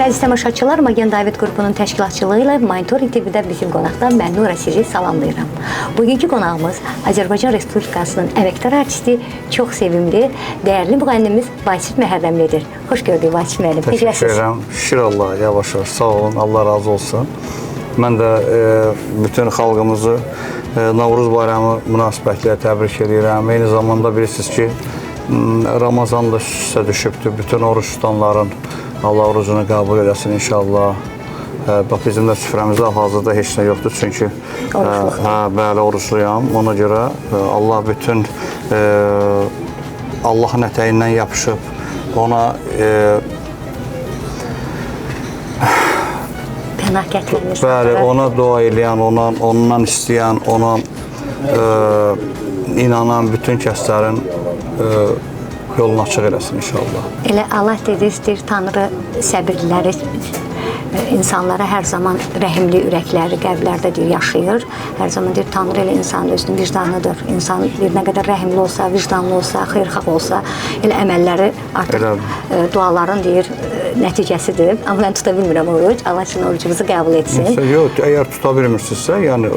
Əziz tamaşaçılar, Magen David qrupunun təşkilatçılığı ilə Monitoring TV-də bizim qonaqda mən Nura sizi salamlayıram. Bugünkü qonağımız Azərbaycan Respublikasının əməkdar artisti, çox sevimli, dəyərli müğənnimiz Vasif Məhərrəmlidir. Xoş gördük Vasif müəllim. Təşəkkür Necəsiniz? edirəm. Şükür Allaha, yavaş yavaş. Sağ olun, Allah razı olsun. Mən də bütün xalqımızı Novruz bayramı münasibətilə təbrik edirəm. Eyni zamanda bilirsiniz ki, Ramazan da üst-üstə düşübdür. Bütün oruç tutanların Allah orucunu qəbul eləsin inşallah. Bax bizim də süfrəmizdə hal-hazırda heç nə yoxdur çünki hə, bəli, orucluyam. Ona görə Allah bütün Allahın ətəyindən yapışıb ona Pənah gətiriniz. Bəli, ona dua eləyən, ona, ondan istəyən, ona inanan bütün kəslərin yolunu açıq eləsin inşallah. Elə Allah dedi, istəyir Tanrı səbirliləri, insanlara hər zaman rəhimli ürəkləri, qəlblərdə deyir, yaşayır. Hər zaman deyir, Tanrı elə insanın özünün vicdanıdır. İnsan bir nə qədər rəhimli olsa, vicdanlı olsa, xeyirxah olsa, elə əməlləri artıq Elə. Duaların deyir, nəticəsidir. Amma mən tuta bilmirəm oruc. Allah sizin orucunuzu qəbul etsin. Yox, əgər tuta bilmirsinizsə, yəni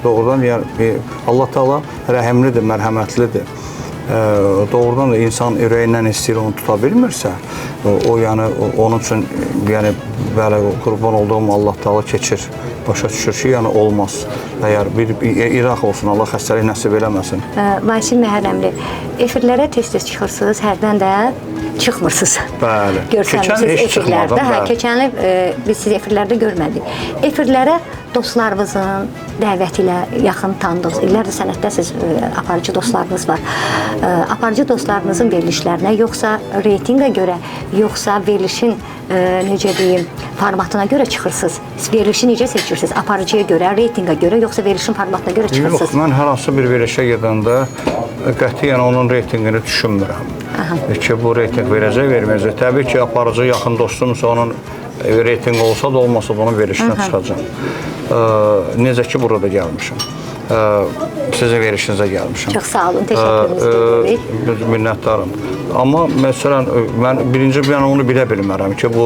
doğrudan yəni Allah Taala rəhimlidir, mərhəmətlidir. Doğrudan da insan ürəyindən istəyir, onu tuta bilmirsə, o yəni onun üçün yəni bəli qurban olduğum Allah Taala keçir, başa düşür ki, yəni olmaz. Əgər bir İraq olsun, Allah xəstəlik nəsib eləməsin. Vasif Məhərrəmli, efirlərə tez-tez çıxırsınız, hərdən də çıxmırsınız. Bəli. Görsənmirsiniz Keçən heç efirlərdə. çıxmadım, Hə, bəli. keçən il biz sizi efirlərdə görmədik. Efirlərə dostlarınızın dəvəti ilə yaxın tanıdığınız, illərdir sənətdəsiz, aparıcı dostlarınız var. Aparıcı dostlarınızın verilişlərinə, yoxsa reytinqə görə, yoxsa verilişin necə deyim, formatına görə çıxırsınız? Siz verilişi necə seçirsiniz? Aparıcıya görə, reytinqə görə, yoxsa verilişin formatına görə çıxırsınız? Yox, mən hər hansı bir verilişə gedəndə qətiyyən onun reytinqini düşünmürəm. Ki, bu reytinq verəcək, verməyəcək. Təbii ki, aparıcı yaxın dostumsa onun reytinqi olsa da olmasa da onun verilişinə çıxacağam. Necə ki, burada gəlmişim. Sizin verilişinizə gəlmişim. Çox sağ olun, təşəkkürümüzü bildiririk. Biz minnətdarım. Amma məsələn, mən birinci mən onu bilə bilmərəm ki, bu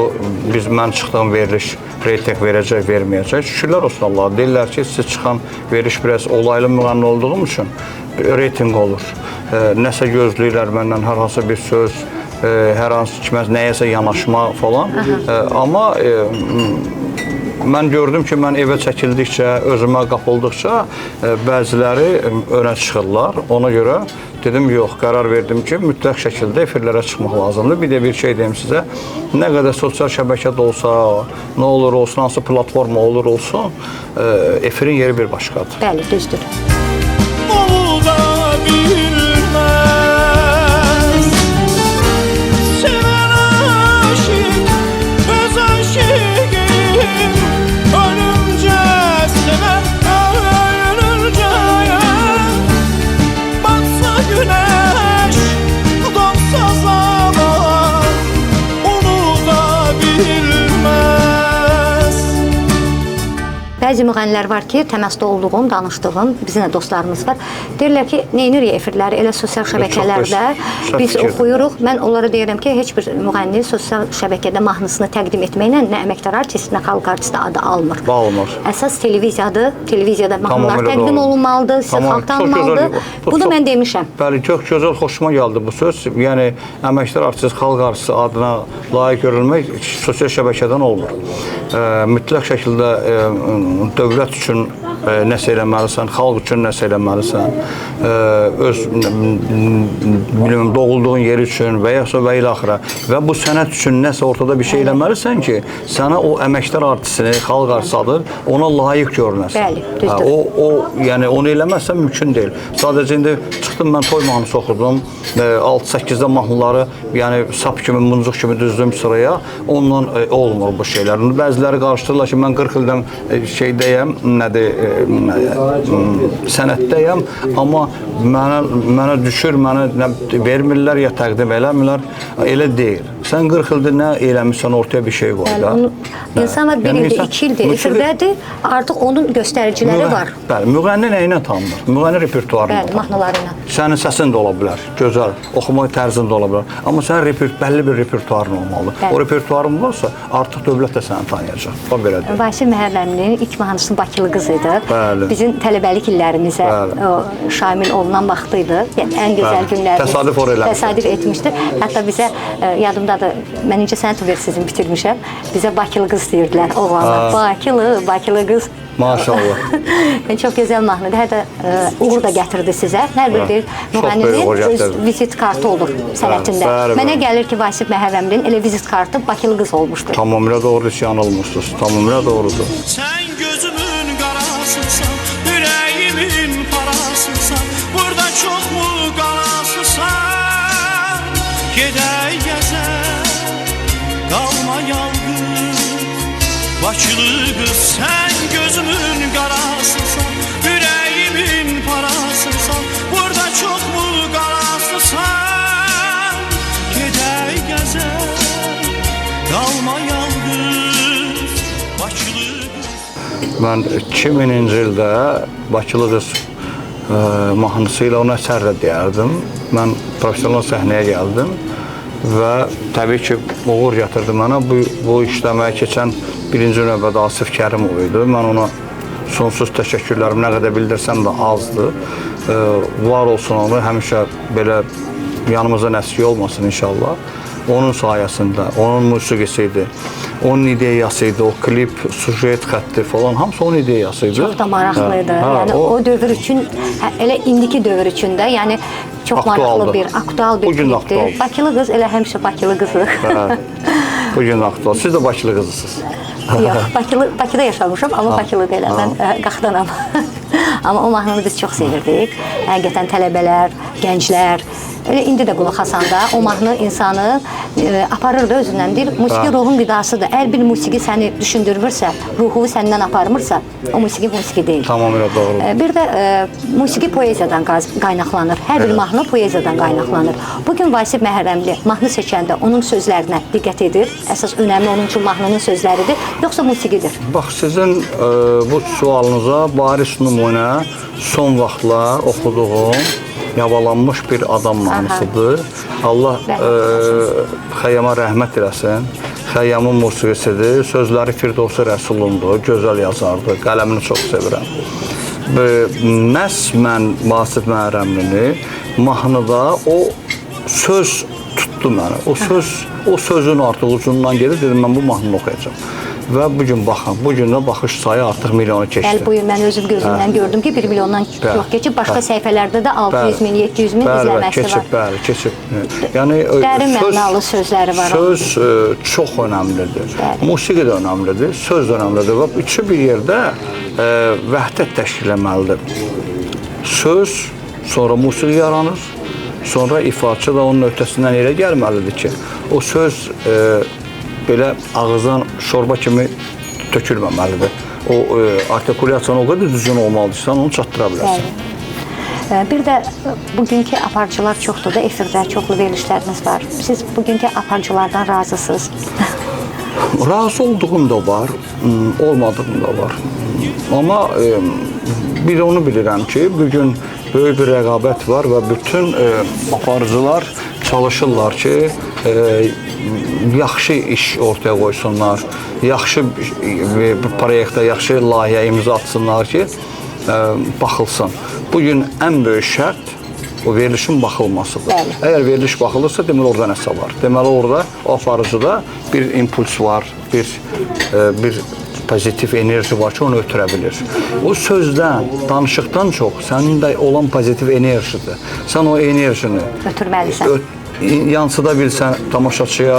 biz mən çıxdığım veriliş reytinq verəcək, verməyəcək. Şükürlər olsun Allaha. Deyirlər ki, siz çıxan veriliş biraz olaylı müğənni olduğum üçün reytinq olur. Nəsə gözləyirlər məndən, hər hansı bir söz, hər hansı kimə nəyəsə yanaşma falan. Amma mən gördüm ki, mən evə çəkildikcə, özümə qapıldıqca bəziləri önə çıxırlar. Ona görə dedim, yox, qərar verdim ki, mütləq şəkildə efirlərə çıxmaq lazımdır. Bir də bir şey deyim sizə, nə qədər sosial şəbəkədə olsa, nə olur olsun, hansı platforma olur olsun, efirin yeri bir başqadır. Bəli, düzdür. Onu da bilmez. Seven aşık, öz aşıkım. Ölümce sever, ölünce. Batsa güneş, doğsa zaman, onu da bilmez. Bəzi müğənnilər var ki, təmasda olduğum, danışdığım, bizim də dostlarımız var. Deyirlər ki, neynirik efirləri, elə sosial şəbəkələrdə səhv biz fikirdir. oxuyuruq. Mən onlara deyirəm ki, heç bir müğənni sosial şəbəkədə mahnısını təqdim etməklə nə əməkdar artist, nə xalq artisti adı almır. Almır. Əsas televiziyadır. Televiziyada mahnılar Tamamilə təqdim doğru. olunmalıdır, sizə Tamam, xalq çox tanınmalıdır. gözəl. Bu Bunu çox- mən demişəm. Bəli, çox gözəl, xoşuma gəldi bu söz. Yəni əməkdar artist, xalq artisti adına layiq görülmək sosial şəbəkədən olmur. Mütləq şəkildə dövlət üçün nəsə eləməlisən, xalq üçün nəsə eləməlisən, öz bilmirəm, doğulduğun yer üçün və ya və ilaxıra və bu sənət üçün nəsə ortada bir şey eləməlisən ki, sənə o əməkdar artistini, xalq artisti adı ona layiq görünəsən. Bəli, düzdür. Hə, o yəni onu eləməzsən mümkün deyil. Sadəcə indi çıxdım mən toy mahnısı oxudum. 6-8-də mahnıları yəni sap kimi, muncuq kimi düzdüm sıraya. Ondan olmur bu şeylər. Bəziləri qarışdırırlar ki, mən 40 ildən şeydəyəm, nədir, sənətdəyəm, amma mənə düşür, mənə nə vermirlər ya təqdim eləmirlər. Elə deyil. Sən 40 ildir nə eləmisən, ortaya bir şey qoy da. Bəli, onu, insan var bir Yəni ildir, insan 2 ildir musiqi- efirdədir, artıq onun göstəriciləri var. Bəli, müğənni nə ilə tanınır? Müğənni repertuarı ilə Bəli, tanınır. mahnıları ilə. Sənin səsin də ola bilər, gözəl, oxuma tərzin də ola bilər. Amma sənin bəlli bir repertuarın olmalıdır. Bəli. O repertuarın varsa, artıq dövlət də səni tanıyacaq. O belədir. Vasif Məhərrəmlinin ilk mahnısı Bakılı qız idi. Bəli. Bizim tələbəlik illərimizə Bəli. o şamil olunan vaxtı idi. Yəni ən gözəl Bəli. günlərimiz. Təsadüf oraya eləmişdi. Təsadüf etmişdi. Hətta bizə yadımdadır, mən incəsənət universitetini bitirmişəm. Bizə Bakılı qız deyirdilər oğlanlar. Bakılı, Bakılı qız. Maşallah. Yəni çox gözəl mahnıdır. Hətta uğur da gətirdi sizə. Hər bir deyir, Çox böyük uğur müğənninin öz gətirdi. vizit kartı olur sənətində. Bəli, Mənə bəli. gəlir ki, Vasif Məhərrəmlinin elə vizit kartı Bakılı qız olmuşdur. Tamamilə doğrudur, heç yanılmırsınız. Tamamilə doğrudur. Sən gözümün qarasısan, ürəyimin parasısan, burada çox mu qalasısan? Gedək gəzək, qalma yalqız. Bakılı qız, sən gözümün qarasısan, ürəyimin parasısan, burada çox mu qalasısan? Gedək gəzək, qalma yalqız. Bakılı qız. Mən 2000-ci ildə Bakılı qız mahnısı ilə ona əsər də deyərdim. Mən professional səhnəyə gəldim və təbii ki, uğur gətirdi mənə. Bu işləməyə keçən birinci növbədə Asif Kərimov idi. Mən ona sonsuz təşəkkürlərimi nə qədər bildirsəm də azdır. Var olsun onu, həmişə belə yanımızdan əskik olmasın inşallah. Onun sayəsində, onun musiqisi idi, onun ideyası idi, o klip, sujet xətti falan, hamısı onun ideyası idi. Çox da maraqlı idi. Hə, yəni o dövr üçün, elə indiki dövr üçün də, yəni çox Aktualdır. maraqlı bir, aktual bir Bu gün də klipdir. aktualdır. Bakılı qız elə həmişə Bakılı qızı. Hə, bu gün aktual. Siz də Bakılı qızısınız. Yox, Bakıda yaşamışam, amma Bakılı deyiləm. Mən Qaxdanam. Amma o mahnını biz çox sevirdik. Həqiqətən tələbələr, gənclər, elə indi də qulaq asanda o mahnı insanı aparır da özündən. Deyir, musiqi ruhun qidasıdır. Əgər bir musiqi səni düşündürmürsə, ruhu səndən aparmırsa, o musiqi musiqi deyil. Tamamilə doğrudur. Bir də musiqi poeziyadan qaynaqlanır. Hər bir mahnı poeziyadan qaynaqlanır. Bugün Vasif Məhərrəmli mahnı seçəndə onun sözlərinə diqqət edir. Əsas önəmli onun üçün mahnının sözləridir, yoxsa musiqidir? Bax, sizin bu sualınıza bariz nümunə son vaxtlar oxuduğum Yavalanmış bir adam mahnısıdır. Allah Xəyyama rəhmət eləsin. Xəyyamın musiqisidir. Sözləri Firdovsi Rəsulundur. Gözəl yazardı. Qələmini çox sevirəm. Məhz mən Vasif Məhərrəmlini mahnıda o söz tutdu məni. O söz, o sözün artıq ucundan gedir. Dedim mən bu mahnını oxuyacağam. Və bu gün baxın, bu gün də baxış sayı artıq milyonu keçdi. Bəli, bu gün mən özüm gözümdən gördüm ki, 1 milyondan çox keçib. Başqa səhifələrdə də 600 min, 700 min izləməsi keçib, var. Bəli, keçib. Yəni Dərin mənalı sözləri var. Söz çox önəmlidir. Bəli. Musiqi də önəmlidir, söz də önəmlidir və üçü bir yerdə vəhdət təşkil etməlidir. Söz, sonra musiqi yaranır, sonra ifaçı da onun öhdəsindən elə gəlməlidir ki, o söz belə ağızdan şorba kimi tökülməməlidir. O artikulyasiyan o qədər düzgün olmalıdır ki, sən onu çatdıra bilərsən. Bəli. Bir də bugünkü aparıcılar çoxdur da, efirdə çoxlu verilişləriniz var. Siz bugünkü aparıcılardan razısınız? Razı olduğum da var, olmadığım da var. Amma bir onu bilirəm ki, bugün böyük bir rəqabət var və bütün aparıcılar çalışırlar ki, yaxşı iş ortaya qoysunlar, yaxşı bir proyektə, yaxşı layihə imza atsınlar ki, baxılsın. Bugün ən böyük şərt o verilişin baxılmasıdır. Bəli. Əgər veriliş baxılırsa, deməli orada nəsə var. Deməli orada o aparıcıda bir impuls var, bir pozitiv enerji var ki, onu ötürə bilir. O sözdən, danışıqdan çox sənin də olan pozitiv enerjidir. Sən o enerjini ötürməlisən. Yansıda bilsən tamaşaçıya,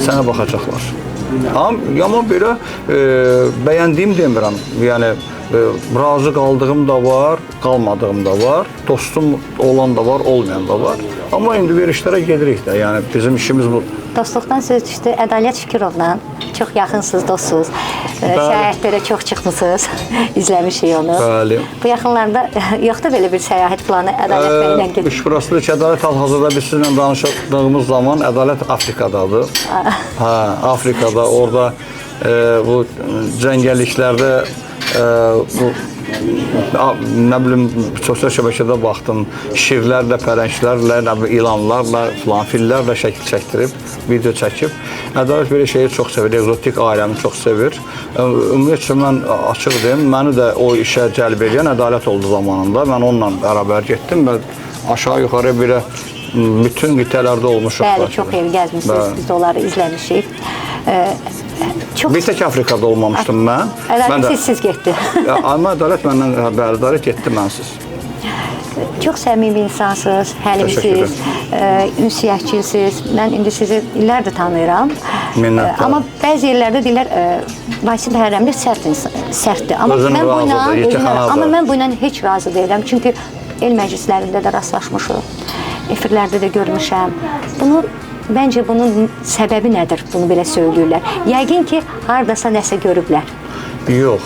sənə baxacaqlar. Amma belə bəyəndiyim demirəm. Yəni Razı qaldığım da var, qalmadığım da var, dostum olan da var, olmayan da var. Amma indi verişlərə gedirik də, yəni bizim işimiz bu. Dostluqdan söz düşdü. Ədalət Şükürovla çox yaxınsınız, dostsuz. Səyahətlərə çox çıxmısınız. İzləmişik onu. Bəli. Bu yaxınlarda yoxdur belə bir səyahət planı Ədalət bəylə gedir. İş burasıdır ki, Ədalət hal-hazırda biz sizinlə danışdığımız zaman Ədalət Afrikadadır. Hə, Afrikada, orada bu cəngəlliklərdə bu nə bilim sosial şəbəkədə baxdım, şirlərlə, pələnglərlə, nə bilim ilanlarla, filan fillərlə şəkil çəkdirib, video çəkib. Ədalət belə şeyi çox sevir, ekzotik aləmi çox sevir. Ümumiyyətcə mən açıq deyim, məni də o işə cəlb edən Ədalət oldu zamanında. Mən onunla bərabər getdim və aşağı-yuxarı belə bütün qitələrdə olmuşuq. Bəli, çox yer gəzmisiniz. Biz də onları izləmişik. Çox Bir tək Afrikada olmamışdım mən. Ədalət sizsiz getdi. Amma Ədalət məndən, bəli, Ədalət getdi mənsiz. Çox səmimi insansınız, həlimsiz, ünsiyyətçilsiz. Mən indi sizi illərdir tanıyıram. Minnətdaram. Amma bəzi yerlərdə deyirlər, Vasif Məhərrəmli sərtdir. Amma Özünə mən bu ilə, razıdır, yekəxanadır. amma mən bu ilə heç razı deyiləm. Çünki el məclislərində də rastlaşmışıq, efirlərdə də görmüşəm. Bunu bəncə bunun səbəbi nədir? Bunu belə söyləyirlər. Yəqin ki, hardasa nəsə görüblər. Yox,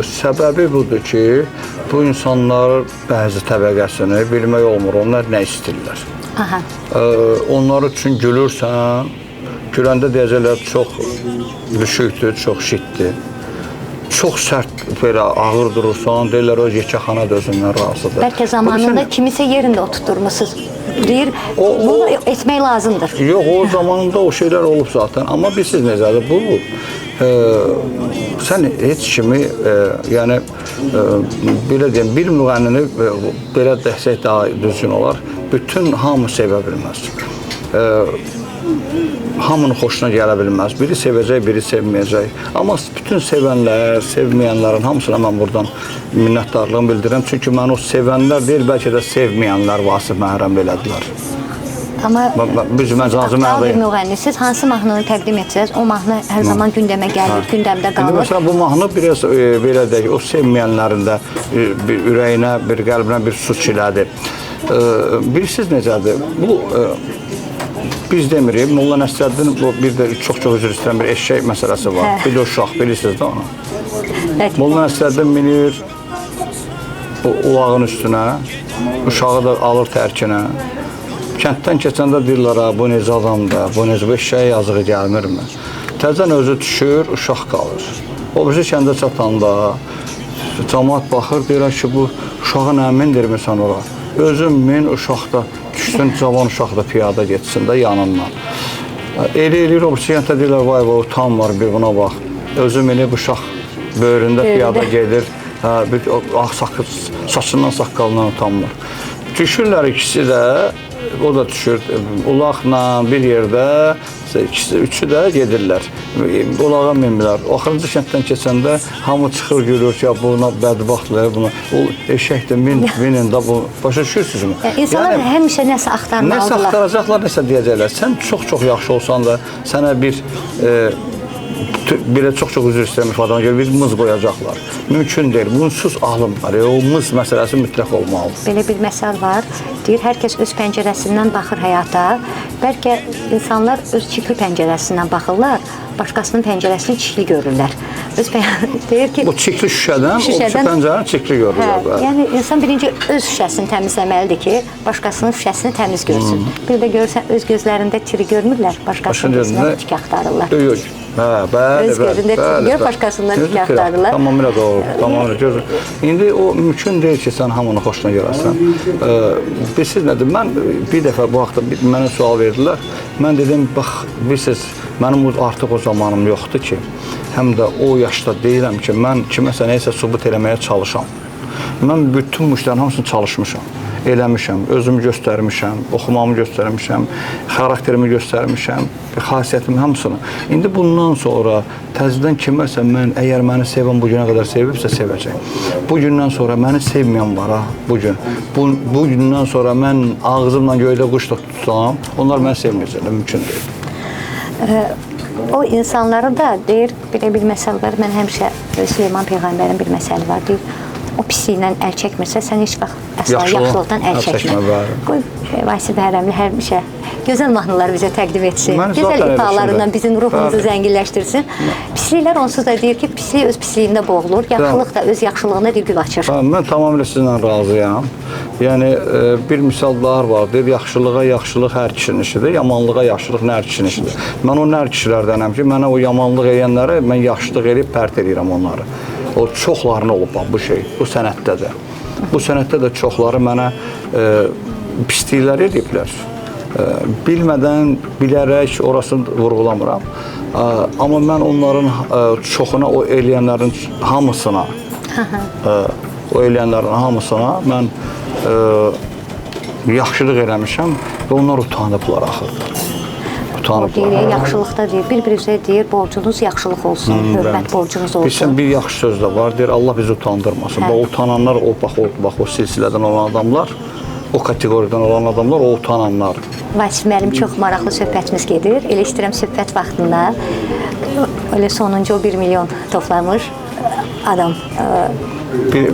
səbəbi budur ki, bu insanlar bəzi təbəqəsini bilmək olmur, onlar nə istəyirlər. Aha. Onlar üçün gülürsən, güləndə deyəcəklər çox düşükdür, çox şitdir. Çox sərt, belə ağır durursan, deyirlər o yekəxana da özündən razıdır. Bəlkə zamanında kimisə yerində oturtturmusunuz. Deyir, bunu etmək lazımdır. Yox, o zamanında o şeylər olub zaten. Amma bilirsiniz necədir bu? Sən heç kimi, yəni belə deyim, bir müğənnini belə desək daha düzgün olar, bütün hamı sevə bilməz. Hamının xoşuna gələ bilməz. Biri sevəcək, biri sevməyəcək. Amma bütün sevənlər, sevməyənlərin hamısına mən buradan minnətdarlığımı bildirirəm. Çünki mən o sevənlər deyil, bəlkə də sevməyənlər Vasif Məhərrəmli elədilər. Amma Biz məcazi aktual bir mənada. müğənnisiz, hansı mahnını təqdim etsəniz, o mahnı hər zaman gündəmə gəlir, gündəmdə İndi qalır. məsələn bu mahnı biraz belə deyək, o sevməyənlərin də bir ürəyinə, bir qəlbinə bir suç elədi. Bilirsiniz necədir? Bu biz demirik, Molla Nəsrəddin bu bir də çox-çox üzr istəyirəm bir eşşək məsələsi var. Hə. Bir də uşaq, bilirsiniz də onu. Bəli. Molla Nəsrəddin minir o ulağın üstünə, uşağı da alır tərkinə. Kənddən keçəndə deyirlər, ha, bu necə adamdır, bu necə, bu eşşəyə yazığı gəlmirmi? Təzən özü düşür, uşaq qalır. O birisi kəndə çatanda camaat baxır, deyirlər ki, bu uşağı nə mindirmirsən ora? Özün min, uşaq da düşsün, cavan uşaq da piyada getsin də yanından. Elə eləyir, o birisi kənddə deyirlər, vay vay, utanmır, bir buna bax. Özü minib uşaq böyründə piyada gedir, hə, bir ağ saqqız, saçından saqqalından utanmır. Düşürlər ikisi də, o da düşür, ulaqla bir yerdə, ikisi, üçü də gedirlər. Ulağa minmirlər. Axırıncı kənddən keçəndə hamı çıxır, gülür ki, ya buna bədbəxtlər, buna. O eşəkdir, minin də bu. Başa düşürsünüzmü? İnsanlar Yəni, həmişə nəsə axtarmalıdırlar. Nəsə axtaracaqlar, nəsə deyəcəklər. Sən çox-çox yaxşı olsan da sənə bir belə çox-çox üzr istəyirəm ifadəmə görə bir mız qoyacaqlar. Mümkün deyil. Bunsuz alınmır. O mız məsələsi mütləq olmalıdır. Belə bir məsəl var. Deyir, hər kəs öz pəncərəsindən baxır həyata. Bəlkə insanlar öz çirkli pəncərəsindən baxırlar, başqasının pəncərəsini çirkli görürlər. Öz deyir ki, Bu çirkli şüşədən, o pəncərəni çirkli görürlər. Hə, yəni insan birinci öz şüşəsini təmizləməlidir ki, başqasının şüşəsini təmiz görsün. Bir də görürsən öz gözlərində tiri görmürlər, başqasının gözündə tiki axtarırlar. Yox. Hə, bəli, Öz gözündə tiki gör, başqasından tiki axtarırlar. Tamamilə doğru, tamamilə göz. İndi o mümkün deyil ki, sən hamının xoşuna gələrsən. Bilirsiniz nədir? Mən bir dəfə bu haqda mənə sual verdilər. Mən dedim, bax, bilirsiniz, mənim artıq o zamanım yoxdur ki, həm də o yaşda deyiləm ki, mən kiməsə nəyisə sübut eləməyə çalışam. Mən bütün bu işlərin hamısını çalışmışam, eləmişəm, özümü göstərmişəm, oxumamı göstərmişəm, xarakterimi göstərmişəm, xasiyyətimi hamısını. İndi bundan sonra təzədən kiməsə mən, əgər məni sevən bu günə qədər sevibsə sevəcək. Bu gündən sonra məni sevməyən var ha, bu gün. Bu gündən sonra mən ağzımla göydə quş da tutsam, onlar məni sevməyəcəklər, mümkün deyil. O insanları da deyir, belə bir məsəl var. Mən həmişə Süleyman peyğəmbərin bir məsəli var. Deyir, o pisliklə əl çəkmirsə, sən heç vaxt əsla yaxşılıqdan əl çəkmə. Qoy Vasif Məhərrəmli həmişə gözəl mahnılar bizə təqdim etsin. Mən gözəl ifalarından bizim ruhumuzu zənginləşdirsin. Pisliklər onsuz da deyir ki, pislik öz pisliyində boğulur, yaxşılıq da öz yaxşılığına deyir, gül açır. Hə, mən tamamilə sizinlə razıyam. Yəni bir misal daha var, deyir, yaxşılığa yaxşılıq hər kişinin işidir, yamanlığa yaxşılıq nər kişinin işidir. Mən o nər kişilərdənəm ki, mənə o yamanlıq eləyənlərə mən yaxşılıq eləyib pərt eləyirəm onları. O çoxlarına olub bu şey, bu sənətdə də. Bu sənətdə də çoxları mənə pisliklər ediblər. Bilmədən, bilərək orasını vurğulamıram. Amma mən onların çoxuna, o eləyənlərin hamısına, mən yaxşılıq eləmişəm və onlar utanıblar axırda. Utanıblar. Deyir, yaxşılıqda deyir, bir-birinizə deyir, borcunuz yaxşılıq olsun, hörmət borcunuz olsun. Bilirsən, bir yaxşı söz də var, deyir, Allah bizi utandırmasın. Hə. Bax, utananlar, o, bax, o silsilədən olan adamlar, o kateqoriyadan olan adamlar, o utananlar. Vasif müəllim, çox maraqlı söhbətimiz gedir. Elə istəyirəm söhbət vaxtında, elə sonuncu o 1 milyon toplamış adam.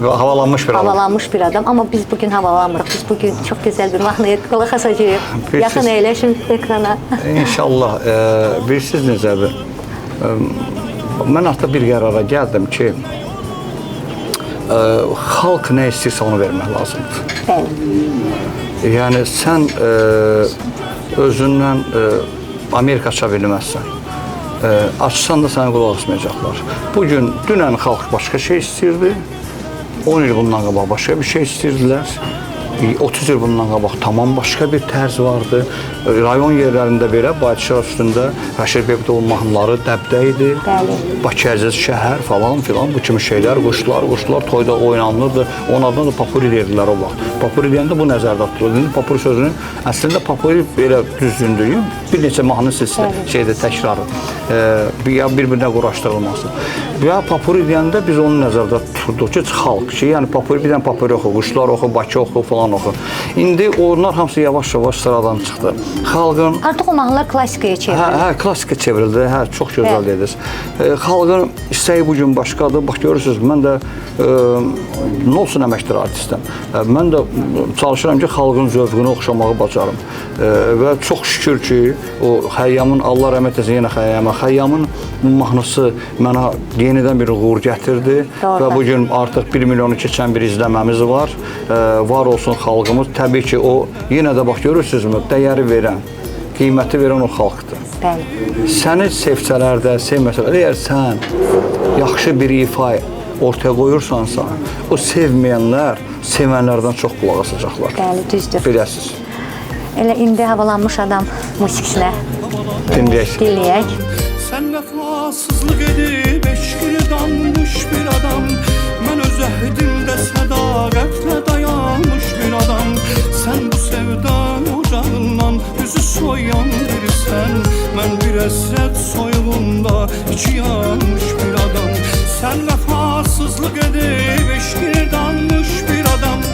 Havalanmış bir adam. Havalanmış bir adam. Amma biz bugün havalanmırıq. Biz bugün çox gözəl bir mahnıya qulaq asacağıq. Yaxın əyləşin ekrana. İnşallah. Bilirsiniz necədir? Mən artıq bir qərara gəldim ki, xalq nə istəyirsə onu vermək lazımdır. Bəli. Yəni sən özündən Amerika aça bilməzsən. Açsan da sənə qulaq asmayacaqlar. Bugün, dünən xalq başqa şey istəyirdi, 10 il bundan qabaq başqa bir şey istəyirdilər, 30 il bundan qabaq tamam başqa bir tərz vardı. Rayon yerlərində belə, Bayatşar üstündə Rəşid Bebdovun mahnıları dəbdə idi. Bəli. Bakı əziz şəhər falan filan, bu kimi şeylər, quşlar toyda oynanılırdı. Onun adına da papuri deyirdilər o vaxt. Papuri deyəndə bu nəzərdə tutulurdu. İndi papuri sözünün, əslində papuri belə düzgündüyü, bir neçə mahnı silsilə şeydə təkrarı, ya bir-birinə quraşdırılması. Ya papuri deyəndə biz onu nəzərdə tuturduq ki, xalq ki, yəni papuri, bir dənə papuri oxu, quşlar oxu, Bakı oxu falan oxu. İndi onlar hamısı yavaş-yavaş sıradan çıxdı. Xalqın... Artıq o mahnılar klassikaya çevrildi. Hə, klassikaya çevrildi. Hə, çox gözəl dediniz. Xalqın istəyi bugün başqadır. Bax, görürsünüz, mən də nə olsun əməkdar artistəm. Mən də çalışıram ki, xalqın zövqünü oxşamağı bacarım. Və çox şükür ki, o Xəyyamın, Allah rəhmət etsin yenə Xəyyama, Xəyyamın mahnısı mənə yenidən bir uğur gətirdi. Və bugün artıq 1 milyonu keçən bir izləməmiz var. Var olsun xalqımız. Təbii ki, o yenə də bax, görürsünüzmü, dəyəri verən, qiyməti verən o xalqdır. Bəli. Səni sevsələr də, sevməsələr də, əgər sən yaxşı bir ifa ortaya qoyursansa, o sevməyənlər sevənlərdən çox qulaq asacaqlar. Bəli, düzdür. Biləsiniz. Elə indi havalanmış adam musiqisinə dinləyək. Dinləyək. Sən vəfasızlıq edib eşqini danmış bir adam, mən öz əhdimdə sədaqətlə dayanmış bir adam. Sən bu sevda ocağından üzü soyan birisən, mən bir əsrət soyuğunda içi yanmış bir adam. Sən vəfasızlıq edib eşqini danmış bir adam,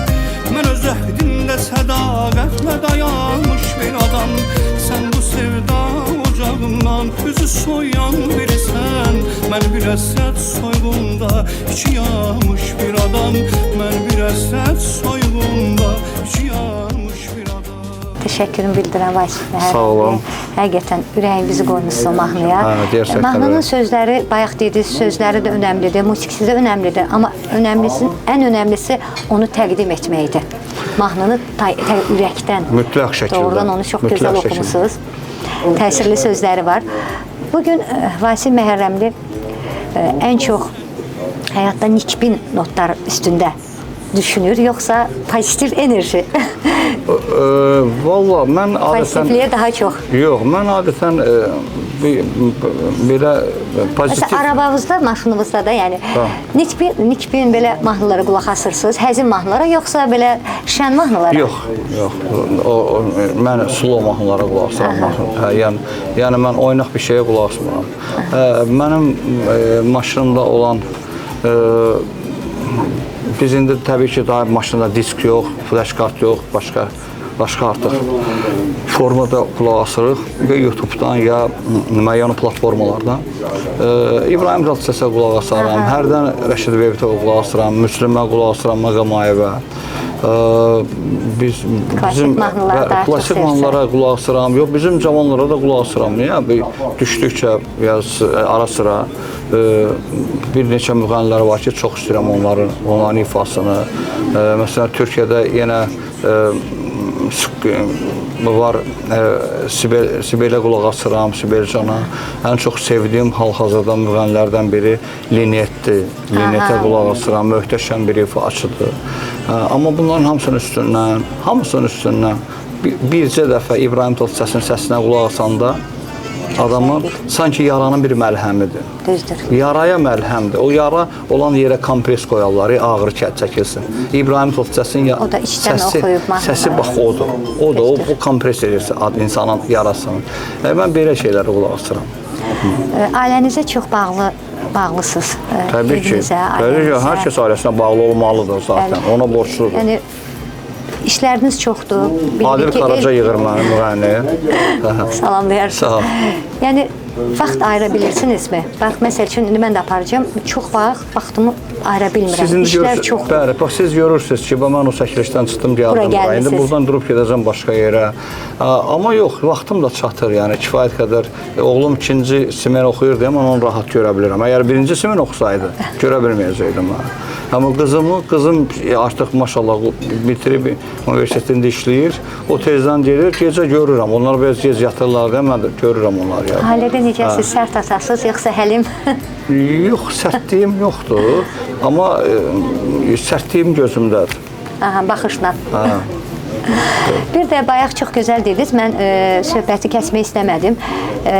mən öz əhdimdə sədaqətlə dayanmış bir adam. Sən bu sevda ocağından üzü soyan birisən, mən bir əsrət soyğunda içi yanmış bir adam. Mən bir əsrət soyğunda içi yanmış bir adam. Təşəkkürümü bildirəm Vasif Məhərrəmli. Sağ olun. Həqiqətən ürəyimizi qoymuşsunuz mahnıya. Hə, mahnının sözləri, bayaq dediniz, sözləri də önəmlidir, musiqisi də önəmlidir. Amma önəmlisi, ən önəmlisi onu təqdim etməkdir. Mahnını ürəkdən. Mütləq şəkildə. Doğrudan onu çox gözəl oxumusunuz. Təsirli sözləri var. Bugün Vasif Məhərrəmli ən çox həyatda nikbin notlar üstündə düşünür, yoxsa pozitiv enerji? Valla mən adətən... Pozitivliyə daha çox. Yox, mən adətən belə pozitiv... Məsələn, arabamızda, maşınımızda da, yəni nikbin belə mahnılara qulaq asırsınız, həzin mahnılara, yoxsa belə şən mahnılara? Yox, yox. Mən slow mahnılara qulaq asıram. Hə, yəni mən oynaq bir şeyə qulaq asmıram. Mənim maşınımda olan... Biz indi təbii ki, daha maşında disk yox, flash kart yox, başqa Başqa artıq formada qulaq asırıq ya YouTube-dan ya müəyyən platformalardan. İbrahim Tatlısəsə qulaq asaram, hərdən Rəşid Beytova qulaq asıram, Müslümə qulaq asıram, Maqamayevə. Biz Klassik mahnılar daha çox klassik sevirsən. mahnılara qulaq asıram. Yox, bizim cavanlara da qulaq asıram. Niyə? Bir düşdükcə ya ara sıra bir neçə müğənnilər var ki, çox istəyirəm onların ifasını. Məsələn, Türkiyədə yenə var, Sibelə qulaq asıram, Sibel Cana. Ən çox sevdiyim hal-hazırda müğənnilərdən biri Linetdir. Linetə qulaq asıram, möhtəşəm bir ifaçıdır. Amma bunların hamısının üstündən bircə dəfə İbrahim Tatlısəsin səsinə qulaq asanda adamın sanki yaranın bir məlhəmidir. Düzdür. Yaraya məlhəmdir. O yara olan yerə kompres qoyarlar, ağrı çəkilsin. İbrahim Tatlısəsin O da içdən oxuyub mahnıları. səsi bax odur. Odur, o kompres edir insanın yarasını. Mən belə şeylərə qulaq asıram. Ailənizə çox bağlısınız. Təbii ki. Təbii ki, hər kəs ailəsinə bağlı olmalıdır zaten. Bəli. Ona borcludur. Yəni işləriniz çoxdur. Bilirik Adil ki, Qaraca yığır məni müğənni. Salamlayarsın. Sağ ol. Yəni vaxt ayıra bilirsinizmi? Bax, məsəl üçün indi mən də aparacağam. Çox vaxtımı ayıra bilmirəm. Siz indi İşlər çoxdur. Bəli, bax siz görürsünüz ki, mən o çəkilişdən çıxdım, gəldim bura. İndi buradan durub gedəcəm başqa yerə. Amma yox, vaxtım da çatır, yəni kifayət qədər. Oğlum ikinci simen oxuyur deyə mən onu rahat görə bilirəm. Əgər birinci simen oxusaydı, görə bilməyəcəkdim mən. Amma qızım artıq maşallah bitirib universitetində işləyir. O tezdən gedir, gecə görürəm. Onlar biraz gec yatırlar deyə mən də görürəm onları. Yəni. Ailədə necəsiz? Sərt atasız yoxsa həlim? Yox, sərtliyim yoxdur. Amma sərtliyim gözümdədir. Aha, baxışla. Hə. Bir də bayaq çox gözəl dediniz, mən söhbəti kəsmək istəmədim.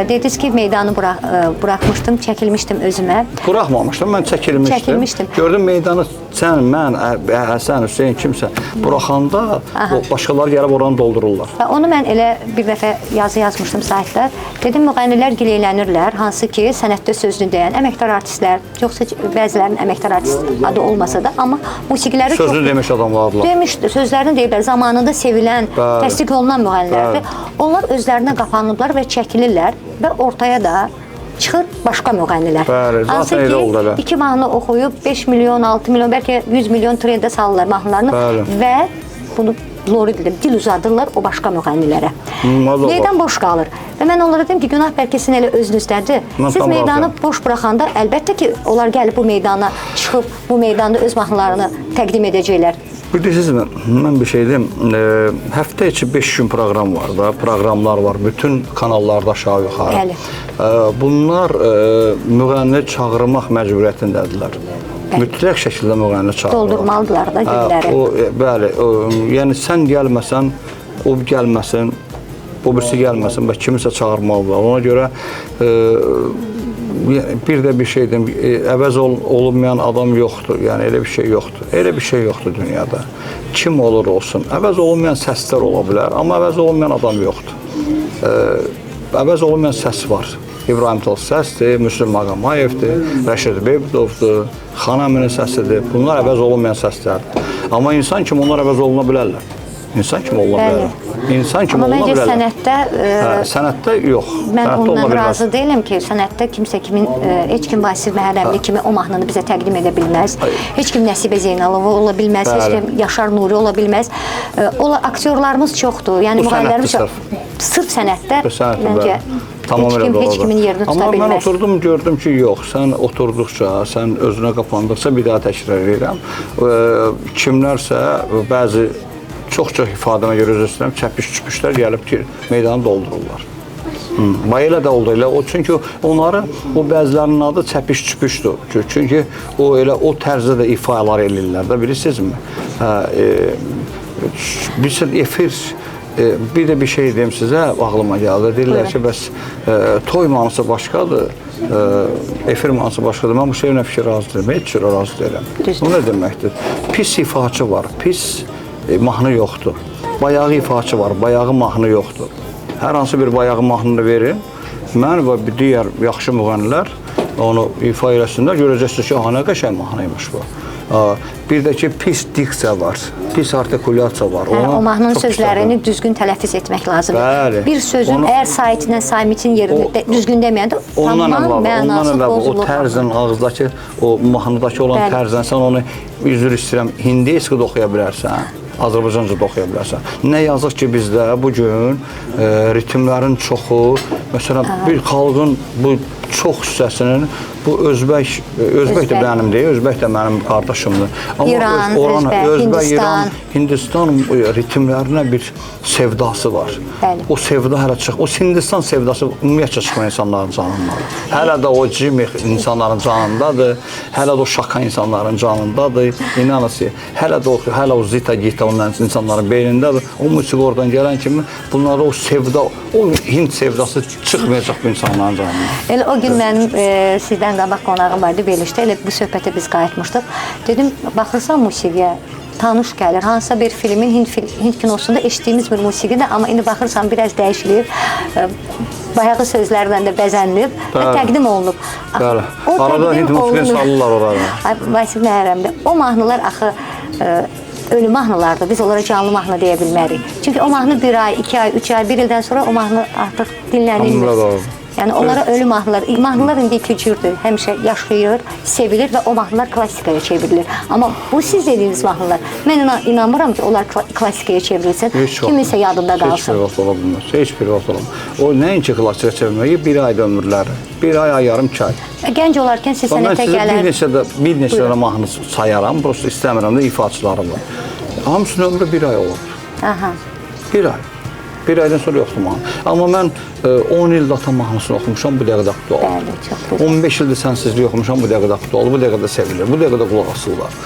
Dediniz ki, meydanı buraxmışdım, çəkilmişdim özümə. Buraxmamışdım, mən çəkilmişdim. Çəkilmişdim. Gördüm meydanı sən, mən, Həsən, Hüseyn kimsə buraxanda o başqaları gəlib oranı doldururlar. Və onu mən elə bir dəfə yazı yazmışdım saytda. Dedim, müğənnilər gileylənirlər, hansı ki, sənətdə sözünü deyən əməkdar artistlər, yoxsa bəzilərinin əməkdar artist adı olmasa da, amma musiqiləri Sözünü demiş adamlardılar. Demişdi, sözlərini deyiblər, zamanında sevilən, təsdiq olunan müğənnilərdir. Onlar özlərinə qapanıblar və çəkilirlər və ortaya da çıxır başqa müğənnilər. Bəli, zaten Hansı elə ki, oldu elə. 2 mahnı oxuyub 5 milyon, 6 milyon, bəlkə 100 milyon trendə salırlar mahnılarını Bəli. və bunu doğru dedim, dil uzadırlar o başqa müğənnilərə. Meydan boş qalır. Və mən onlara dedim ki, günah bəlkə sizin elə özünüzdədir. Mən Siz tam meydanı razıyam. boş buraxanda əlbəttə ki, onlar gəlib bu meydana çıxıb bu meydanda öz mahnılarını təqdim edəcəklər. Bilirsinizmi, mən bir şey deyim, həftə içi 5 gün proqram var da, proqramlar var bütün kanallarda aşağı yuxarı. Bəli. Bunlar müğənni çağırmaq məcburiyyətindədirlər. Bəli. Mütləq şəkildə müğənni çağırırlar. Doldurmalıdırlar da günləri. Bəli, yəni sən gəlməsən, o gəlməsin, o birisi gəlməsin, bəs kimisə çağırmalıdırlar. Ona görə bir də bir şey deyim, əvəz olunmayan adam yoxdur. Yəni elə bir şey yoxdur. Elə bir şey yoxdur dünyada. Kim olur olsun. Əvəz olunmayan səslər ola bilər, amma əvəz olunmayan adam yoxdur. Əvəz olunmayan səs var. İbrahim Tatlısesdir, Müslüm Maqamayevdir, Rəşid Beybutovdur, Xan əminin səsidir. Bunlar əvəz olunmayan səslərdir. Amma insan kimi onlar əvəz oluna bilərlər. İnsan kimi oluna Bəli. bilərlər. İnsan kimi Amma oluna məncə bilərlər. sənətdə Sənətdə yox. Mən Sənətdə ondan oluna bilməz. razı deyiləm ki, sənətdə kimsə kimin, heç kim Vasif Məhərrəmli kimi o mahnını bizə təqdim edə bilməz. Heç kim Nəsibə Zeynalova ola bilməz, heç Bəli. kim Yaşar Nuri ola bilməz. Aktyorlarımız çoxdur. Yəni Bu müğənnilərimiz sənətdir çox. Sırf sənətdə Bu sənətdir, məncə bəli. Tamamilə heç kim heç doğrudur. kimin yerini tuta Amma mən bilməz. oturdum, gördüm ki, yox, sən oturduqca, sən özünə qapandıqca bir daha təkrar edirəm. Kimlərsə bəzi çox-çox ifadəmə görə üzr istəyirəm, çəpiş-çüpüşlər gəlib ki, meydanı doldururlar. Bax elə də oldu elə. O çünki onları o bəzilərinin adı çəpiş-çüpüşdür. Çünki o elə o tərzdə də ifalar eləyirlər də bilirsinizmi? Hə, bilirsən efir bir də bir şey deyim sizə, ağlıma gəldi. Deyirlər ki, bəs toy mahnısı başqadır, efir mahnısı başqadır. Mən bu şeylə fikir razı deyiləm, heç cürə razı deyiləm. Bu nə deməkdir? Pis ifaçı var, pis mahnı yoxdur. Bayağı ifaçı var, bayağı mahnı yoxdur. Hər hansı bir bayağı mahnını verin, mən və digər yaxşı müğənnilər onu ifa eləsinlər, görəcəksiniz ki, aha, nə qəşəng mahnıymış bu. Bir də ki, pis diksiya var, pis artikulyasiya var. Hə, Ona o mahnının çox sözlərini düzgün tələffüz etmək lazımdır. Bəli. Bir sözün əgər saitindən samitin yerini düzgün deməyəndə Ondan tamam əlavə, ondan mənası əlavə o pozulur. tərzin ağızdakı, o mahnıdakı olan tərzən sən onu, üzr istəyirəm, hindiski də oxuya bilərsən, Azərbaycanca da oxuya bilərsən. Nə yazıq ki, bizdə bu gün ritmlərin çoxu, məsələn, bir xalqın bu çox hissəsinin bu özbək, özbək də Özbək. mənim deyil, özbək də mənim qardaşımdır. Amma İran, oran, özbək, özbək, İran, Hindistan. Hindistan ritmlərinə bir sevdası var. Bəli. O sevda hələ çıx. O Hindistan sevdası ümumiyyətcə çıxmır insanların canından. Hələ də o Jimmy insanların canındadır. Hələ də o Şaka insanların canındadır. İnanın ki, hələ də o hələ o Zita Gita onların insanların beynindədir. O musiqi oradan gələn kimi bunlara o sevda, o Hind sevdası çıxmayacaq bu insanların canından. Elə o gün mənim sizdən qabaq qonağım vardı verilişdə. Elə bu söhbətə biz qayıtmışdıq. Dedim, baxırsan musiqiyə, tanış gəlir. Hansısa bir filmin, Hind kinosunda eşitdiyimiz bir musiqidir, amma indi baxırsan biraz dəyişilib, bayağı sözlərlə də bəzənilib və təqdim olunub. Axı, o Arada təqdim Hind musiqini olunur. salırlar oraya. Ay, Vasif Məhərrəmli, o mahnılar axı ölü mahnılardır. Biz onlara canlı mahnı deyə bilmərik. Çünki o mahnı bir ay, 2 ay, 3 ay, bir ildən sonra o mahnı artıq dinlənilmir. Tamamıyla doğru. Yəni onlara ölü mahnılar, mahnılar indi iki cürdür. Həmişə yaşayır, sevilir və o mahnılar klassikaya çevrilir. Amma bu siz dediyiniz mahnılar, mən inanmıram ki, onlar klassikaya çevrilsin. Heç vaxt. Kiminsə yadında Heç qalsın. bir vaxt ola bilməz. Heç bir vaxt ola bilməz. O nəinki klassika çevirməyi, bir ayda ömürləri. Bir ay, ay yarım, 2 ay. Gənc olarkən siz Mən sənətə sizə bir gələr. neçə də bir neçə dənə mahnı sayaram. Prosta istəmirəm də ifaçılarım var. Hamısının ömrü bir ay olub. Aha. Bir ay. Bir aydan sonra yoxdur mahnı. Amma mən 10 ildir ata mahnısını oxumuşam, bu dəqiqə də aktualdır. Bəli, çox gözəl. 15 ildir sənsizlik oxumuşam, bu dəqiqə də aktualdır, bu dəqiqə də sevilir, bu dəqiqə də qulaq asırlar.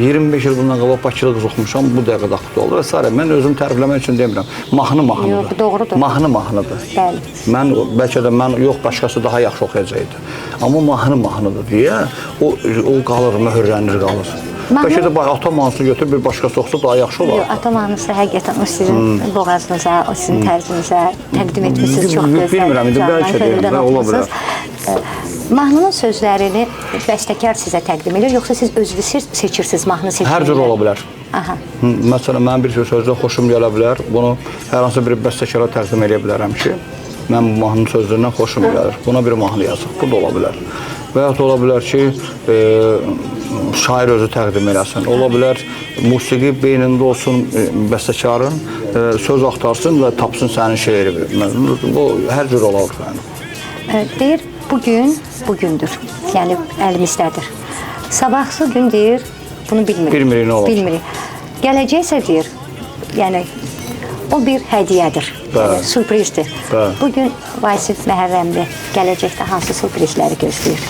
25 il bundan qabaq Bakılı qız oxumuşam, bu dəqiqə də aktualdır və s. Mən özüm tərifləmək üçün demirəm. Mahnı mahnıdır. Yox, doğrudur. Mahnı mahnıdır. Bəli. Mən bəlkə də mən yox başqası daha yaxşı oxuyacaqdı. Amma mahnı mahnıdır deyə o qalır, möhürlənir qalır. Bəlkə də bax ata mahnısını götür bir başqası oxusa daha yaxşı olar. Yox, ata mahnısı həqiqətən o sizin boğazınıza, o sizin tərzinizə təqdim etmişsiniz çox gözəl. Bilmirəm, indi candan, bəlkə deyirəm, könüldən də, ola oxumusuz. Mahnının sözlərini bəstəkar sizə təqdim edir, yoxsa siz özünüz seçirsiniz mahnı seçimini? Hər cür ola bilər. Aha. Məsələn, mənim bir sözdə xoşum gələ bilər. Bunu hər hansı bir bəstəkara təqdim edə bilərəm ki, mən bu mahnının sözlərindən xoşum gəlir. Buna bir mahnı yazaq. Bu da ola bilər. Və yaxud ola bilər ki, şair özü təqdim eləsin. Ola bilər musiqi beynində olsun bəstəkarın, söz axtarsın və tapsın sənin şeiri. Bu hər cür ola bilər. Deyir, bugün bugündür. Yəni əlimizdədir. Sabahsı gün deyir, bunu bilmirik. Bilmirik nə olacaq. Bilmirik. Gələcəksə deyir, yəni o bir hədiyyədir. Yəni, sürprizdir. Bugün Vasif Məhərrəmli gələcəkdə hansı sürprizləri gözləyir?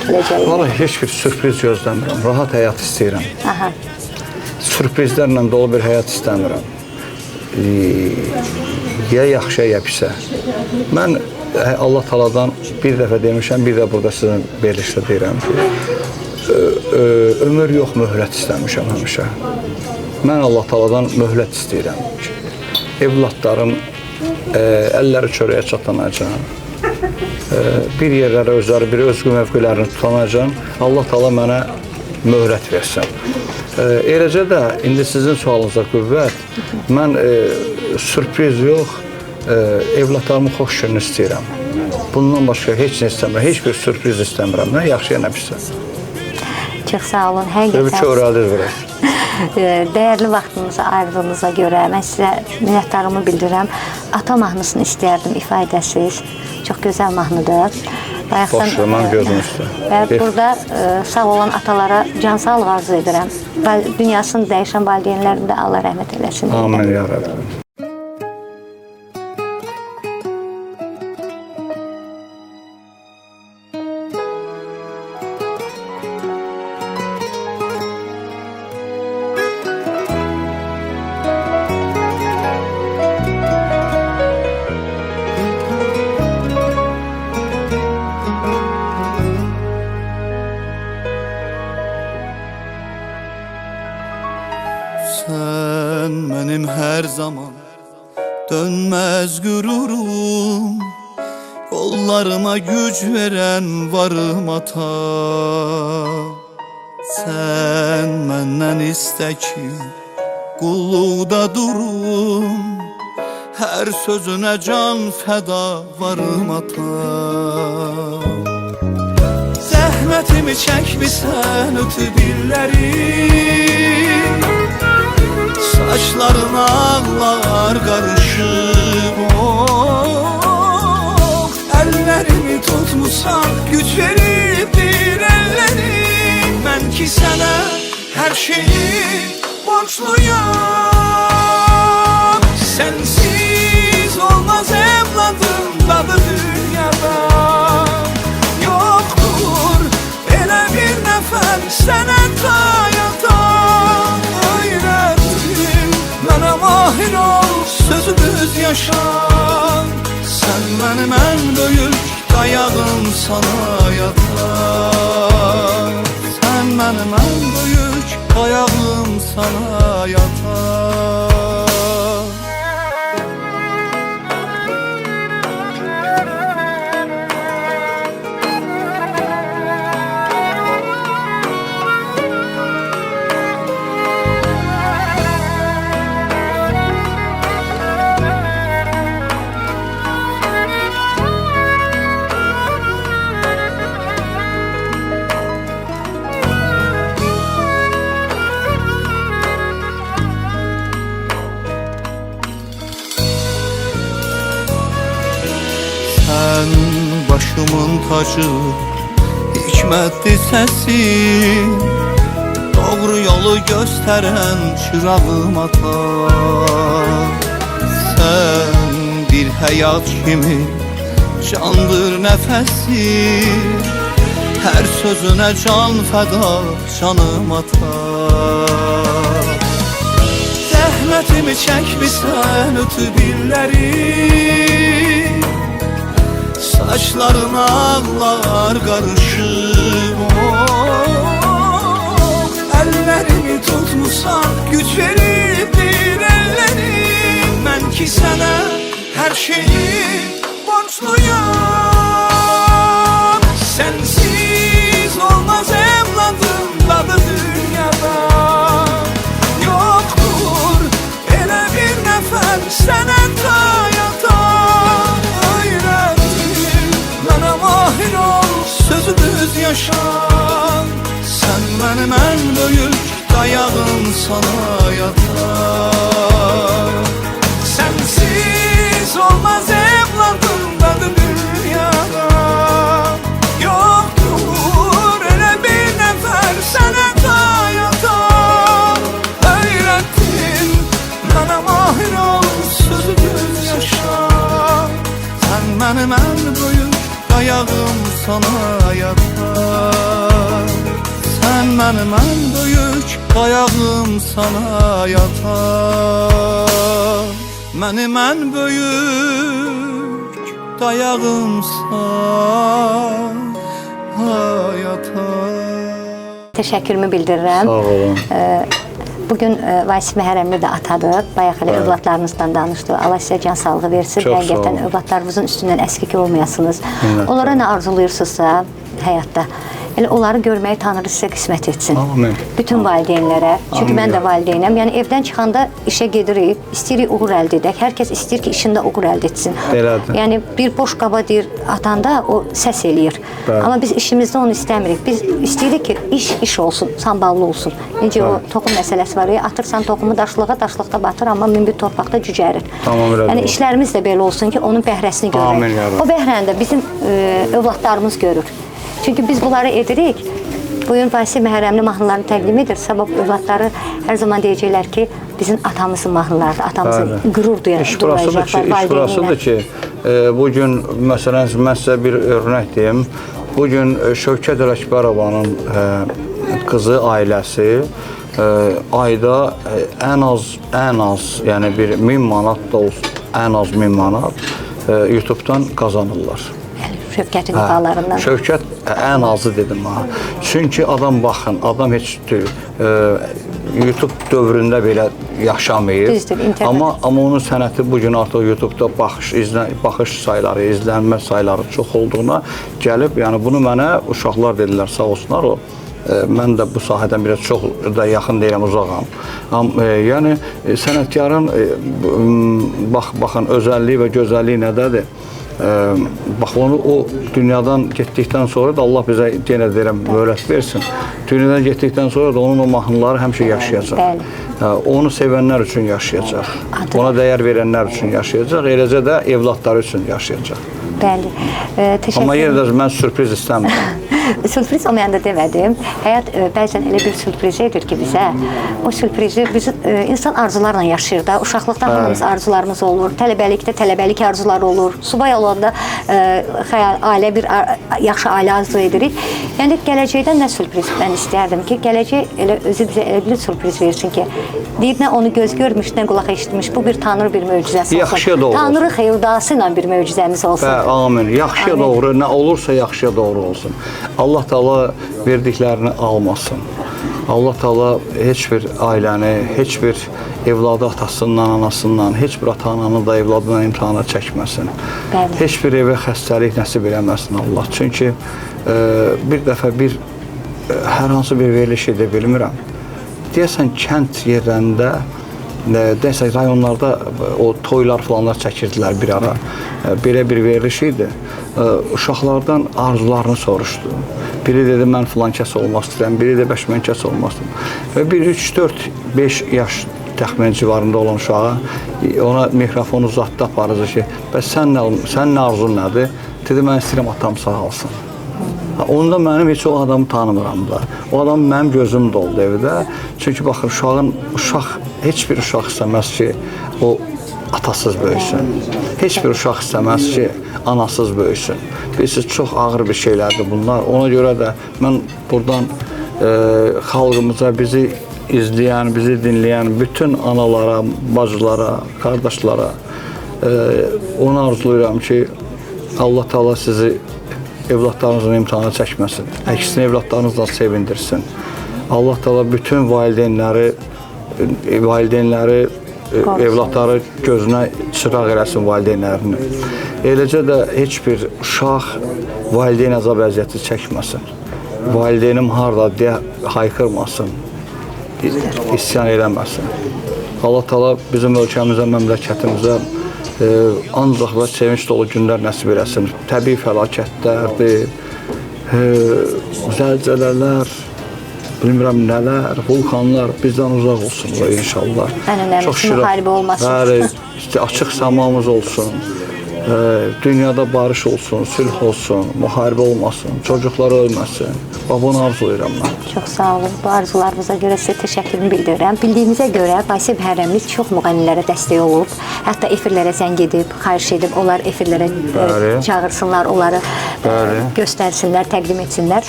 Gələcəkdə. Vallahi heç bir sürpriz gözləmirəm. Rahat həyat istəyirəm. Aha. Sürprizlərlə dolu bir həyat istəmirəm. Ya yaxşıya, ya pisə. Mən Allah Taala'dan bir dəfə demişəm, bir də burada sizin verilişdə deyirəm ki, ömür yox, möhlət istəmişəm həmişə. Mən Allah Taala'dan möhlət istəyirəm ki, evladlarım əlləri çörəyə çatanacan, bir yerlərə özləri, bir özgü mövqelərini tutanacan, Allah Taala mənə möhlət versin. Eləcə də indi sizin sualınıza qüvvət, mən sürpriz yox, evladlarımın xoş gününü istəyirəm. Bundan başqa heç nə istəmirəm, heç bir sürpriz istəmirəm. Nə yaxşıya, nə pisə. Çox sağ olun. Belə bir Həqiqətən kövrəldir biraz. Dəyərli vaxtınızı ayırdığınıza görə mən sizə minnətdarlığımı bildirirəm. Ata mahnısını istəyərdim ifadəsiz. Çox gözəl mahnıdır. Bayaqdan, Baş ver, mənim gözüm üstə. Və burada sağ olan atalara can sağlığı arzu edirəm. Dünyasını dəyişən valideynlərim də Allah rəhmət eləsin. Amin ya Rəbbim. Sen benim her zaman dönmez gururum, kollarıma güç veren varım ata. Sen məndən istə ki qulluqda durum, hər sözünə can fəda varım ata. Zəhmətimi çəkmisən ötüb illəri, saçlarına ağlar qarışıb, oh, əllərimi tutmusan, güc veribdir əllərim. Mən ki sənə hər şeyi borcluyam. Sensiz olmaz evladım dadı dünyada. Yoktur elə bir nəfər sənə tayatan. Öyrətdin mənə mahir ol, sözü düz yaşa. Sən mənim ən böyük dayağım sana yatar. Sən mənim ən böyük dayağım sana yatar. Sən başımın tacı, hikmətli səsi, doğru yolu göstərən çırağım ata. Sən bir həyat kimi candır nəfəsi, hər sözünə can fəda canım ata. Zəhmətimi çəkmisən ötüb illəri, saçlarına ağlar qarışıb, oh, əllərimi tutmusan, güc veribdir əllərim. Mən ki sənə hər şeyi borcluyam. Sensiz olmaz evladım dadı dünyada. Yoktur elə bir nəfər sənə tayatan. Öyrətdin mənə mahir ol, sözü düz yaşa. Sən mənim ən böyük dayağım sana yatar. Sensiz olmaz evladım dadı dünyada. Yoktur elə bir nəfər sənə tayatan. Öyrətdin mənə mahir ol, sözü düz yaşa. Sən mənim ən böyük dayağım sana yatar. Sən mənim ən böyük dayağım sana yatar. Mənim ən böyük dayağım sana yatar. Təşəkkürümü bildirirəm. Sağ olun. Bugün Vasif Məhərrəmli də atadır. Bayaq hələ övladlarınızdan danışdı. Allah sizə can sağlığı versin. Çox sağ Həqiqətən olun. övladlarınızın üstündən əskik olmayasınız. Minnətdaram. Onlara nə arzulayırsınızsa həyatda, elə onları görməyi Tanrı sizə qismət etsin. Amin. Bütün valideynlərə. Çünki Amin. mən də valideynəm. Yəni evdən çıxanda işə gedirik, istəyirik uğur əldə edək. Hər kəs istəyir ki, işində uğur əldə etsin. Belədir. Yəni bir boş qaba deyir atanda o səs eləyir. Bəli. Amma biz işimizdə onu istəmirik. Biz istəyirik ki, iş iş olsun, samballı olsun. Necə o toxum məsələsi var. Atırsan toxumu daşlığa, daşlıqda batır, amma münbit torpaqda cücərir. Tamamilə Yəni doğru. işlərimiz də belə olsun ki, onun bəhrəsini görək. Amin ya Rabbi. O bəhrəni də bizim övladlarımız görür. Çünki biz bunları edirik. Bugün Vasif Məhərrəmli mahnılarını təqdim edir. Sabah övladları hər zaman deyəcəklər ki, bizim atamızın mahnılarıdır, atamızın Bəli. qürur İş burasıdır ki, duyacaqlar iş burasıdır ki, bugün məsələn mən sizə bir örnək deyim. Bugün Şövkət Ələkbərovanın qızı ailəsi ayda ən az, yəni bir 1000 manat da olsun, ən az 1000 manat YouTube-dan qazanırlar. Şövkətin ifalarından. Şövkət ən azı dedim ha. Çünki adam baxın, adam heç YouTube dövründə belə yaşamayıb. Düzdür, internet. Amma onun sənəti bu gün artıq YouTube-da baxış sayları, izlənmə sayları çox olduğuna gəlib, yəni bunu mənə uşaqlar dedilər, sağ olsunlar o Mən də bu sahədən biraz çox da yaxın deyiləm, uzağam. Yəni sənətkarın baxın özəlliyi və gözəlliyi nədədir? Bax onu o dünyadan getdikdən sonra da Allah bizə yenə deyirəm möhlət versin. Dünyadan getdikdən sonra da onun o mahnıları həmişə yaşayacaq. Bəli. Onu sevənlər üçün yaşayacaq. Adı. Ona dəyər verənlər üçün yaşayacaq, eləcə də evladları üçün yaşayacaq. Bəli. Təşəkkür. Amma yenə də mən sürpriz istəmirəm. Sürpriz olmayanda demədim. Həyat bəzən elə bir sürpriz edir ki bizə. O sürprizi biz insan arzularla yaşayır da. Uşaqlıqdan hamımız arzularımız olur. Tələbəlikdə tələbəlik arzuları olur. Subay olanda xəyal ailə bir yaxşı ailə arzu edirik. Yəni gələcəkdən nə sürpriz mən istərdim ki, gələcək elə özü bizə elə bir sürpriz versin ki, deyir nə onu göz görmüş, nə qulaq eşitmiş. Bu bir Tanrı bir möcüzəsi olsun. Yaxşıya doğru olsun. Tanrı xeyir-duası ilə bir möcüzəmiz olsun. Bəli, amin. Yaxşıya Amin. doğru, nə olursa yaxşıya doğru olsun. Allah Taala verdiklərini almasın. Allah Taala heç bir ailəni, heç bir evladı atasından, anasından, heç bir ata-ananı da evladından imtahana çəkməsin. Bəli. Heç bir evə xəstəlik nəsib eləməsin Allah. Çünki bir dəfə bir hər hansı bir veriliş edə bilmirəm. Deyəsən kənd yerlərində, deyəsən rayonlarda o toylar falanlar çəkirdilər bir ara. Belə bir veriliş idi. Uşaqlardan arzularını soruşdu. Biri dedi mən filan kəs olmaq istəyirəm, biri də bəş mən kəs olmaq istəyirəm. Və bir 3, 4, 5 yaş təxminən civarında olan uşağa ona mikrofonu uzatdı aparıcı ki, bəs sən nə arzun nədir? Dedi mən istəyirəm atam sağalsın. Onda mənim heç o adamı tanımıram da. O adam mənim gözüm doldu evdə. Çünki baxın uşaq heç bir uşaq istəməz ki, o atasız böyüsün. Heç bir uşaq istəməz ki, anasız böyüsün. Bilirsiniz, çox ağır bir şeylərdir bunlar. Ona görə də mən buradan xalqımıza, bizi izləyən, bizi dinləyən bütün analara, bacılara, qardaşlara onu arzulayıram ki, Allah Taala sizi evladlarınızın imtahana çəkməsin. Əksinə evladlarınızla sevindirsin. Allah Taala bütün valideynləri evladları gözünə çıraq eləsin valideynlərini. Eləcə də heç bir uşaq valideyn əzab əziyyəti çəkməsin. Valideynim harda deyə hayqırmasın, isyan eləməsin. Allah Taala bizim ölkəmizə, məmləkətimizə ancaq və sevinç dolu günlər nəsib eləsin. Təbii fəlakətlərdir, zəlzələlər, bilmirəm nələr, vulkanlar bizdən uzaq olsunlar inşallah. Ən önəmlisi müharibə olmasın. Bəli, işte açıq səmamız olsun, dünyada barış olsun, sülh olsun, müharibə olmasın, çocuklar ölməsin. Bax, bunu arzulayıram mən. Çox sağ olun. Bu arzularınıza görə sizə təşəkkürümü bildirirəm. Bildiyimizə görə Vasif Məhərrəmli çox müğənnilərə dəstək olub. Hətta efirlərə zəng edib, xahiş edib, onlar efirlərə çağırsınlar, onları göstərsinlər, təqdim etsinlər.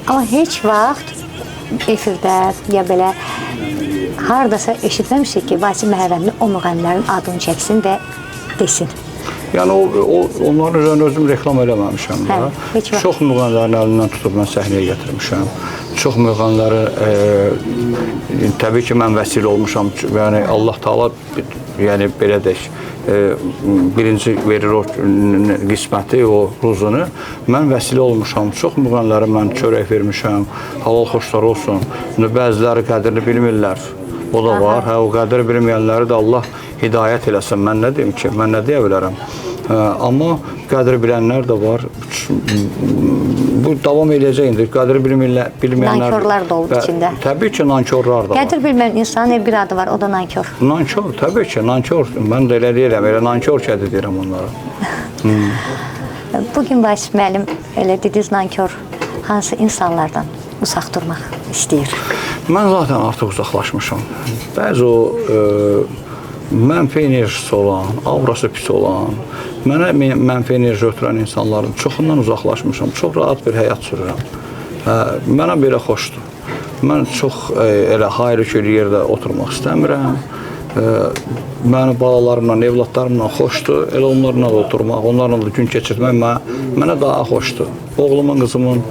Amma heç vaxt efirdə ya belə hardasa eşitməmişik ki, Vasif Məhərrəmli o müğənnilərin adını çəksin və desin. Yəni onların üzərində özüm reklam eləməmişəm də. Çox müğənnilərin əlindən tutub mən səhnəyə gətirmişəm. Çox müğənniləri təbii ki, mən vəsilə olmuşam. Yəni Allah Taala, yəni belə deyək, birinci verir o qisməti, o ruzunu. Mən vəsilə olmuşam. Çox müğənnilərə mən çörək vermişəm. Halal xoşları olsun. Bəziləri qədrini bilmirlər. O da var. Hə, o qədri bilməyənləri də Allah hidayət eləsin. Mən nə deyim ki? Mən nə deyə bilərəm? Amma qədri bilənlər də var. Bu davam eləyəcək indi. Qədri bilməyənlər... Nankorlar da olub içində. Təbii ki, nankorlar da var. Qədr bilməyən insanın bir adı var, o da nankor. Nankor, təbii ki, nankor. Mən də elə deyirəm, elə nankor kədi deyirəm onlara. Bugün Vasif müəllim, elə dediniz nankor, hansı insanlardan uzaq durmaq istəyir? Mən zaten artıq uzaqlaşmışam. Bəzi o mənfi enerjisi olan, aurası pis olan, mənə mənfi enerji ötürən insanların çoxundan uzaqlaşmışam. Çox rahat bir həyat sürürəm. Mənə belə xoşdur. Mən çox elə hayri-küylü yerdə oturmaq istəmirəm. Mənim balalarımla, evladlarımla xoşdur. Elə onlarla da oturmaq, onlarla da gün keçirmək mənə daha xoşdur. Oğlumun, qızımın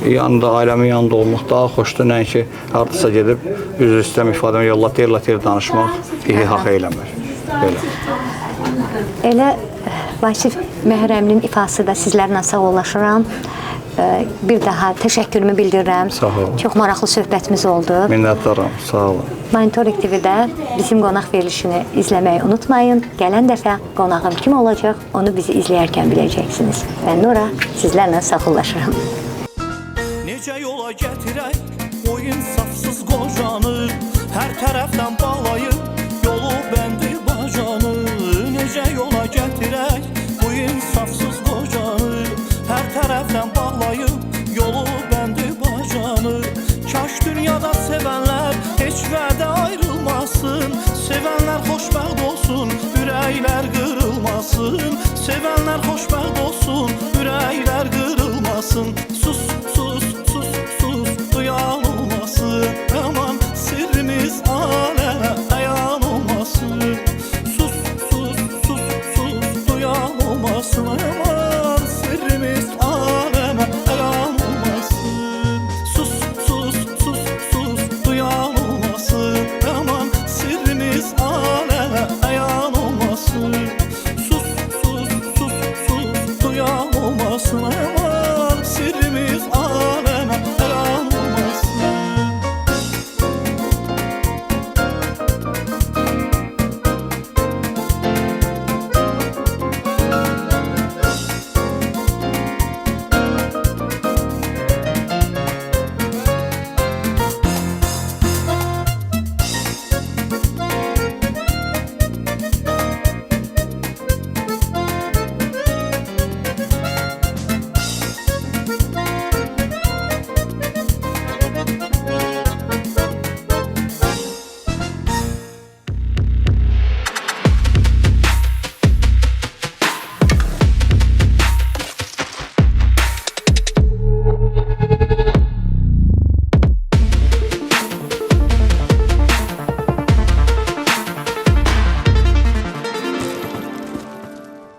yanında, ailəmin yanında olmaq daha xoşdur. Nəinki haradasa gedib üzr istəyəm, ifadəmi yolla ter danışmaq, ihi-haq eləmək. Belə. Elə Vasif Məhərrəmlinin ifası da sizlərlə sağollaşıram. Bir daha təşəkkürümü bildirirəm. Sağ olun. Çox maraqlı söhbətimiz oldu. Minnətdaram. Sağ olun. Monitoring TV-də bizim qonaq verilişini izləməyi unutmayın. Gələn dəfə qonağım kim olacaq, onu bizi izləyərkən biləcəksiniz. Mən Nura sizlərlə sağollaşıram. Necə yola gətirək o insafsız qocanı? Hər tərəfdən bağlayıb yolu bəndi bacanı. Necə yola gətirək bu insafsız qocanı? Hər tərəfdən bağlayıb yolu bəndi bacanı. Kaş dünyada sevənlər heç vədə ayrılmasın. Sevənlər xoşbəxt olsun, ürəklər qırılmasın. Sevənlər xoşbəxt olsun, ürəklər qırılmasın. Sus, sus, sus, sus, duyan olmasın. Aman.